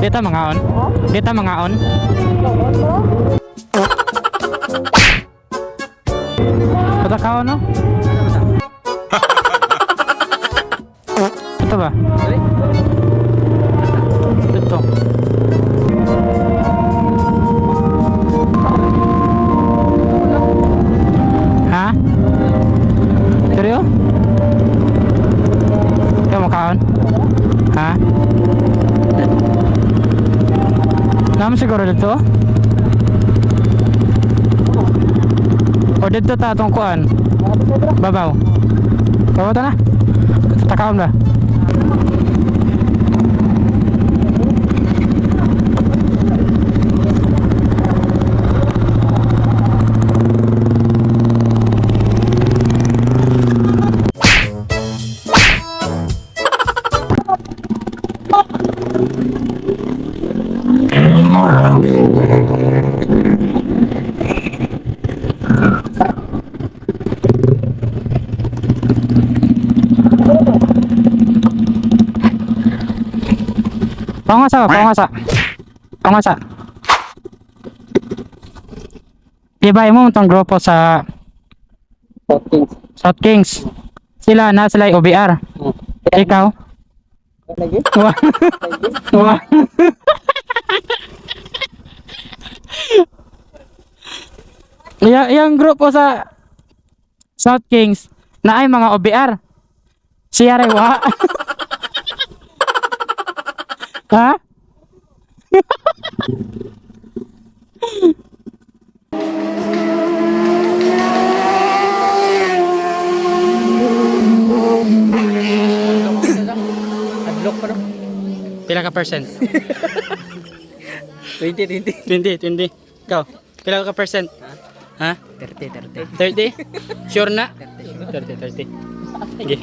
Dito mangaon. Dito mangaon. Patakaon, no? Ito ba? Ito. Ha? Seryo? Ikaw makaon? Ha? Naman siguro dito? O dito ta atong kuan? Babaw. Babaw ta na. Takaon ba? Pangasa ba? Pangasa. Pangasa. Iba mo tong grupo sa South Kings. South Kings. Sila na sila ay OBR. Ikaw? Lagi? Wa. Wa. Yung grupo sa South Kings na ay mga OBR. Siya rin wa. Ha? Adlock pa no? Pila ka percent? 20, 20. 20, 20. Ikaw, pila ka percent? Ha? 30, 30. 30? Sure na? 30, 30. Sige.